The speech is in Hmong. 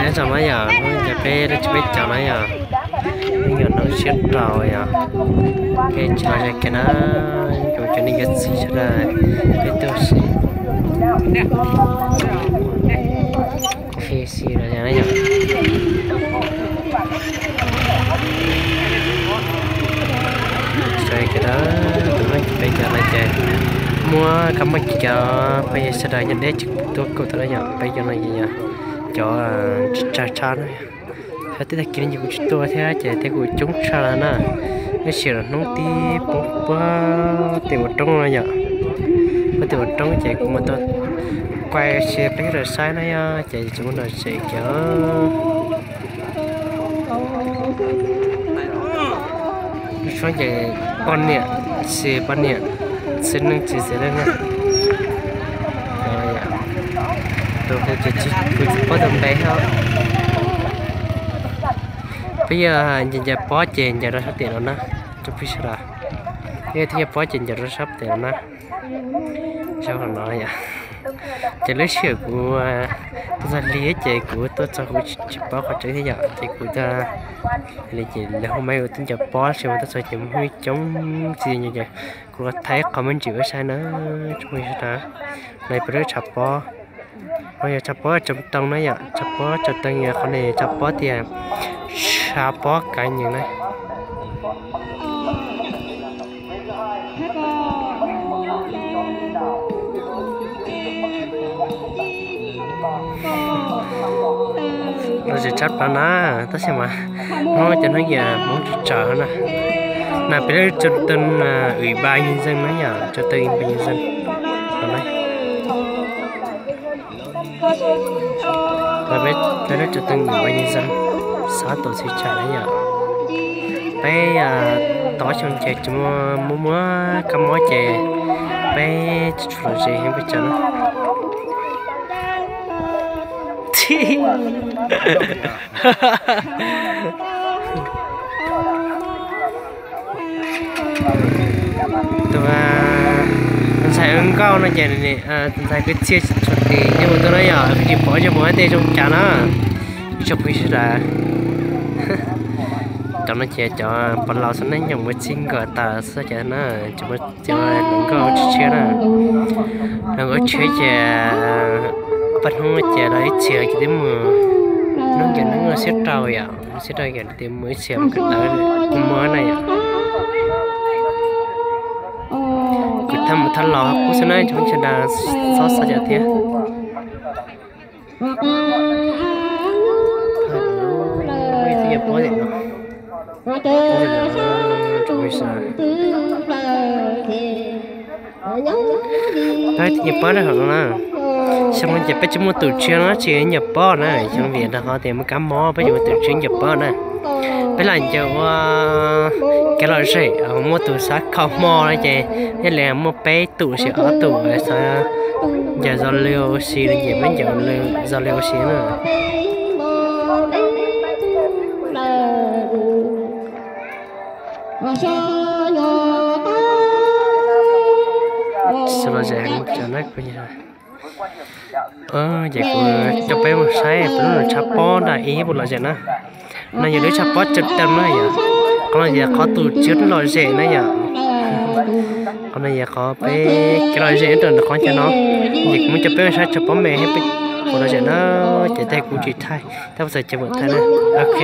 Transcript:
Nyob zoo na yom, hnub no ces peb lub tsev peb cov na yom, peb nyuam noj siab rau yom, peb tsis los ze kiag na, yuav cov niam cov txiv sawv daws peb tuaj si, peb si los yog na yom. Sawv daws, tus no ces peb cov no ces muab kab mob ces cov phooj ywg sawv daws nyob deb tsis tuaj kaum tau na yom, peb cov no ces yog cov tsawg tshaj na. Xyov teb tag kis no ces kuv tsis tuaj thiab ces thiab kuv coob tshaj lawm na. Tab sis hnub tib poob puag tim ua roob no yom, puag tim ua roob ces kuv mam tuaj quay ua si peb sawv daws saib na yom, ces tsis muaj lom zem kiag. Lub suab ces poj niam, txiv poj niam, txiv neej txiv txiv neej na. Tus kuv ces kuv tsis paub tus npe thiab. Peb yog ncaws ncaws pob ces ncaws rau sab tim no na, tsoom phooj ywg sawv daws. Peb yog thiaj yog pob ces ncaws rau sab tim no na. Zoo no yom. Ces lub sij hawm kuv tuaj txog hli ces kuv tuaj txog kuv tsis paub qhov tseeb thiab yom, ces kuv tuaj li ces lawv hu mas kuv tuaj ncaws pob ces kuv tuaj txog ces muaj coob txiv ces kuv los thaij qhov me ntsis ua saib na, tsoom phooj ywg sawv daws. No peb lub tshav pob, no yog tshav pob tsoom toog na yom, tshav pob tsoom toog yog qhov no tshav pob tias tshav pob kav nyeem na. Lom zem tshaj plaws na, tab sis mas hnub no cov hnub yam Hmoob tsis tsawg na. No peb lub tsoom toog ủy ban nhân dân na yom, tsoom toog ủy ban nhân dân. Peb lub tsoom toog ủy ban nhân dân xã Tuam Xim Tsam na yom. Peb tau ob xyoo ces tsis muaj, muaj muaj kab mob ces peb tsis tshua lom zem heev pes tsawg na. Tus ntxhais nkauj no ces tus ntxhais kwv txhiaj tshua tis nyob ua tuaj na yom, tsis pom zoo mus tej zoo cas na. Ib tsoom phooj ywg sawv daws, cov no ces cov pog laus xwb na, nyob mus txij nkawm tas xwb ces na, tsis muaj cov hluas nkauj tsis tshiab na. Hluas nkauj tshiab ces paj hnub ces los ib txhia ces twb mus, hnub ces hnub siab rau yom, siab rau ces twb mus ib txhia mus kawm ntawv mus na yom. Kuv thaj mus thaj los qub xwb na, tsoom phooj ywg sawv daws txhob xav cas thiab. Peb tsis ncaws pob rau hauv no na. Xyoo no ces peb tsis muaj tus tshiab no tsis ncaws pob na, xyoo vim rau qhov tias muaj kab mob peb tsis muaj tus tshiab ncaws pob na. Peb lam ncaws ua kev lom zem, muaj tus xav kho hmo no ces thiaj li muaj peb tus sis ob tus xav ncaws zoo li ua si no ces peb ncaws zoo li ua si na. Lom zem heev na. Ces kuv coj peb mus saib lub tshav pob nram ib puas lom zem na. No yog lub tshav pob tseem teem na yom. Qhov no yog qhov tus tshiab lom zem na yom. Qhov no yog qhov peb kev lom zem rau qhov chaw no. Ces kuv muab coj peb mus saib tshav pob me thiab peb puas lom zem na. Ces tej kuv tsis thaij, tab sis ces mam thaij na. Ok.